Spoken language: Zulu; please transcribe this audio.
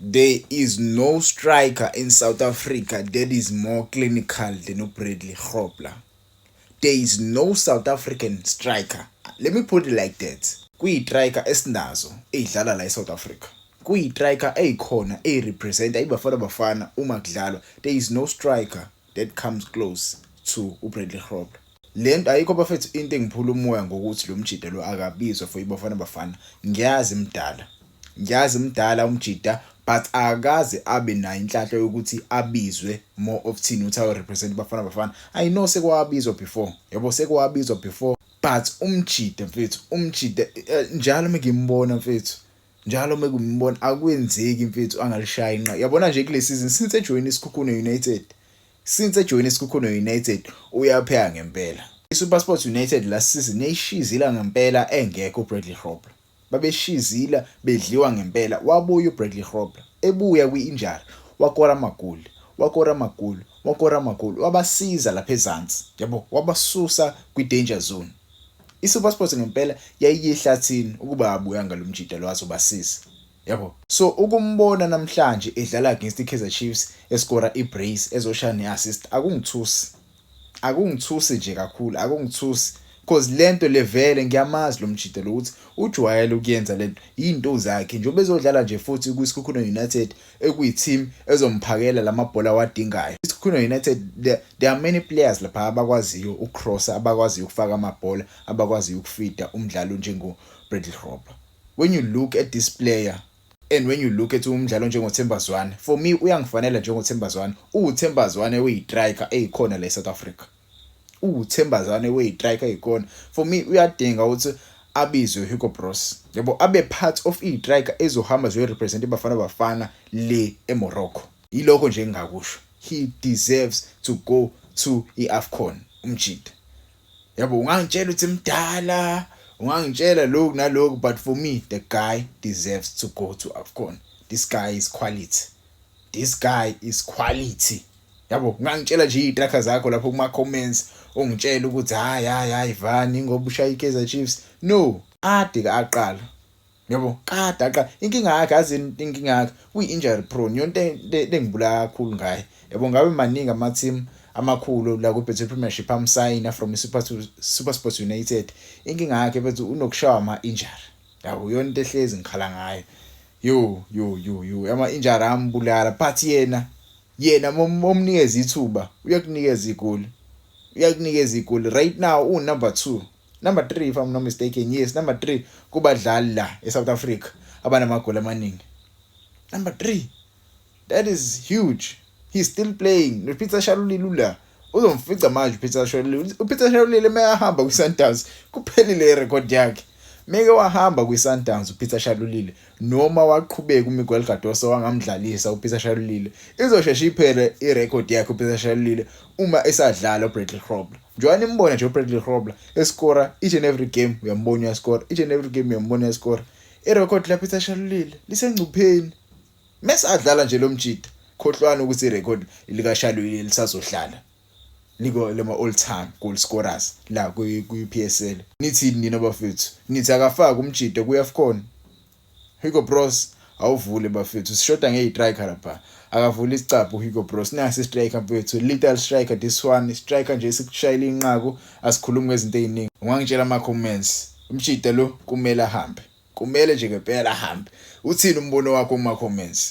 There is no striker in South Africa that is more clinical than uBradley Grobler. There is no South African striker. Let me put it like that. Kuyi-striker esinazo eyidlala la eSouth Africa. Kuyi-striker eyikhona eyirepresenta iBafana Bafana uma kudlalwa. There is no striker that comes close to uBradley Grobler. Lento ayikho, bafethu. Into engiphula umoya ngokuthi lo mjida lo akabizwa for iBafana Bafana. Ngiyazi mdala. Ngiyazi mdala umjida, but akaze abe nayo inhlanhla yokuthi abizwe more often ukuthi ayo represent iBafana Bafana. I know sekwabizwa before. Yabo, sekwabizwa before, but umjida, mfethu, umjida njalo mengimbona, mfethu, njalo mekumbona akwenzeki, mfethu, angalishaya inqa. Yabona nje kule season, since ejoin iSekhukhune United, since ejoin iSekhukhune United, uyapheka ngempela. ISuperSport United last season yayishizila ngempela engekho uBradley Grobler. Babeshizila, bedliwa ngempela. Wabuya uBradley Grobler, ebuya kwi-injury, wakora amagoli, wakora amagoli, wakora amagoli, wabasiza lapha ezansi, yabo, wabasusa kwi-danger zone. ISuperSport ngempela yayiyehlathini ukuba abuyanga lo mjida lo azobasiza, yabo. So ukumbona namhlanje edlala against iKaizer Chiefs, escora ibrace, ezoshaya neassist, akungithusi, akungithusi nje kakhulu, akungithusi, because lento levele ngiyamazi lo mjida lo ukuthi ujwayele ukuyenza lento, izinto zakhe njengoba ezodlala nje futhi kwiSekhukhune United, ekuyi-team ezomphakela lamabhola awadingayo. ISekhukhune United, there are many players lapha abakwaziyo ukucrossa, abakwaziyo ukufaka amabhola, abakwaziyo ukufida umdlalo njengo Bradley Grobler. When you look at this player and when you look at umdlalo njengoThemba Zwane, for me uyangifanela njengoThemba Zwane. UThemba Zwane uyi-striker eyikhona la eSouth Africa. UThemba Zwane uyi-striker eyikhona. For me uyadinga ukuthi abizwe Hugo Broos, yabo, abe part of i-striker ezohamba ziyo-represent iBafana Bafana le eMorocco. Yilokho nje engingakusho. He deserves to go to i-AFCON umjida, yabo. Ungangitshela ukuthi mdala, ungangitshela lokhu nalokhu, but for me the guy deserves to go to AFCON. This guy is quality, this guy is quality, yabo. Ungangitshela nje izitraka zakho lapho kuma comments, ungitshela ukuthi hayi, hayi, hayi vani, ngoba ushaya iKaizer Chiefs. No, ade aqala, yabo, kade aqala. Inkinga yakhe, azi, inkinga yakhe uyi-injury prone. Yonke into engibulala kakhulu ngaye, yabo. Ngabe maningi ama team amakhulu la ku Betway Premiership amsayina from Super Sports United. Inkinga yakhe bethu unokushawa ama injury, yabo. Yonke into ehlezi ngikhala ngayo, yo yo yo yo, ama injury ambulala. But yena momnikeza ithuba, uyakunikeza igoli, uyakunikeza igoli. Right now u number 2, number 3 if I'm not mistaken, yes, number 3 kubadlali la eSouth Africa abanamagoli amaningi, number 3. That is huge. He's still playing. NoPeter Shalulile la uzomfica manje uPeter Shalulile. UPeter Shalulile mayahamba kwiSundowns, kuphelile irecord yakhe. Meke wahamba kwiSundowns uPeter Shalulile, noma waqhubeka uMiguel Cardoso wangamdlalisa uPeter Shalulile, izoshesha iphele irecord yakhe uPeter Shalulile uma esadlala uBradley Grobler. Njengoba nimbona nje uBradley Grobler escora each and every game, uyambona uyascora each and every game, uyambona uyascora, irecord la Peter Shalulile lisengcupheni. Mase adlala nje lo mjida, khohlwana ukuthi irecord lika Shalulile lisazohlala liko lema all time goal scorers la kwi PSL. Nithi nina bafethu, nithi akafaka umjido ku AFCON? Hugo Broos awuvule, bafethu, sishoda ngeyistriker lapha. Akavule isicapho Hugo Broos. Nasi striker, mfethu, little striker, this one striker nje sikushayela inqaku. Asikhulumi ngezinto eziningi. Ungangitshela ama comments, umjida lo kumele ahambe, kumele nje ngempela ahambe. Uthini umbono wakho kuma comments?